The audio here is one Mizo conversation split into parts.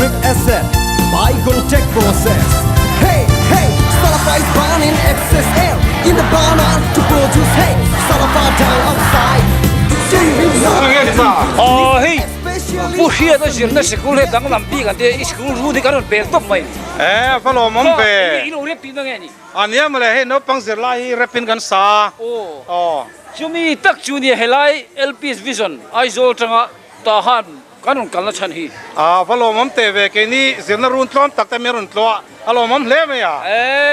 sulfuric acid by contact process. Hey, hey, sulfur is burned in excess air in the burner to produce hey, sulfur dioxide. Aw hei Pu Hriata zirna sikul he danglam bik an tia i sikul run hi kan rawn pel tawp mai. E va lawmawm ve. Enge i lo rep tihna nge ni? A nia mawle hei naupang zirlai hi rep in kan sa a. Aw. Chumi tak chu nia helai LPS Vision Aizawl tanga Tahan kan rawn kalna chhan hi. A va lawmawm teh ve, keini zirna run tlawm tak te min rawn tlawh a, a lawmawm hle mai a,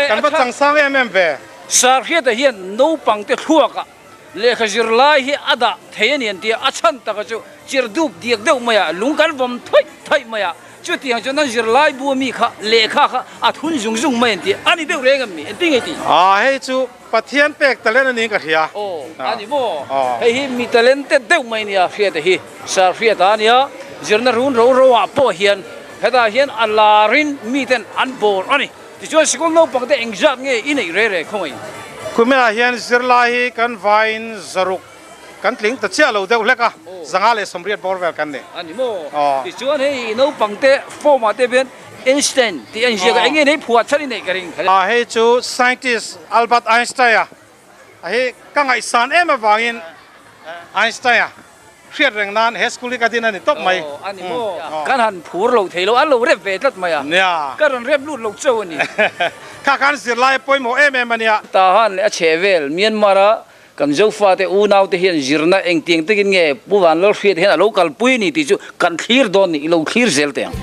kan va changsang em em ve. Sarhriata hian naupang te thluakah lehkha zir lai hi a dah thei a ni an ti a, a chhan taka chu chir dup diak deuh mai a, lung kan vawm thaih thaih mai a, chutiang chuan an zirlai bu ami kha lehkha kha a thun zung zung mai an ti a, a ni deuh reng em ni? Engtin nge ti? A hei chu Pathian pek talent a niin ka hria. Aw, a ni maw? Hei hi mi talented deuh mai nia Hriata hi, Sir Hriata a nia, zirna run ro ro ah pawh hian hetah hian a larin miten an bawr a ni. Tichuan sikul naupang te engzat nge i neih re re khawngaih? Kuminah hian zirlai hi kan vaiin zaruk kan tling ta chiah lo deuh hlek a, 180 bawr vel kan ni. A ni maw? Tichuan hei naupang te form ah te hian Einstein tih a inziak a, eng nge nei phuah chhan i neih ka ring. A hei chu scientist Albert Einstein-a a hi ka ngaihsan em avangin Einstein-a hriat reng nan he school hi ka din a ni tawp mai. Aw a ni maw? Kan han phur lo thei lo, an lo rep ve tlat mai a. Nia. Ka rawn rep lut lo chauh a ni. Kha khan zirlai a pawimawh em em a nia. Tahan leh a chhehvel Myanmar-a Kan Zofate unaute hian zirna engtiang takin nge Pu Vanlalhriat hian a lo kalpui a ni tih chu kan thlir dawn ni, i lo thlir zel teh ang.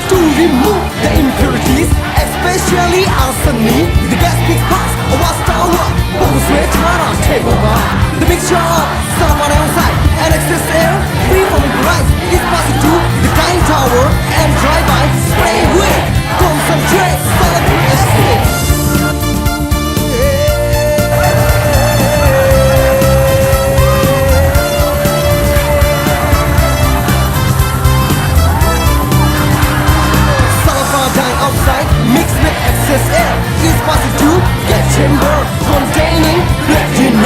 To remove the impurities, especially arsenic, the gas mix pass a wash tower, bawng suai thara table bar. The mixture of sulfur dioxide and excess air free from impurities is passed to the drying tower and dry by spray with concentrate sulfuric acid. Sulfur dioxide mixed with excess air is passed to gas chamber containing platinum,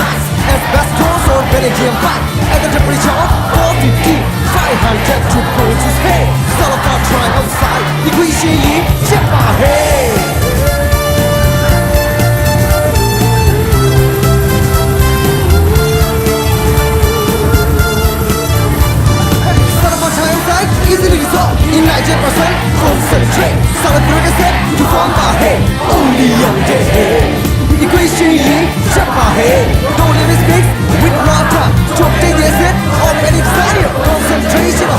asbestos or vanadium pipe at the temperature of 450 500 to produce hay. Sulfur trioxide equation hey. Sulfur trioxide easily dissolved in 90% concentrate sulfuric acid to form the hay. Only on the hay. Equation hey. Don't let it mix with water to obtain the acid of any desired concentration.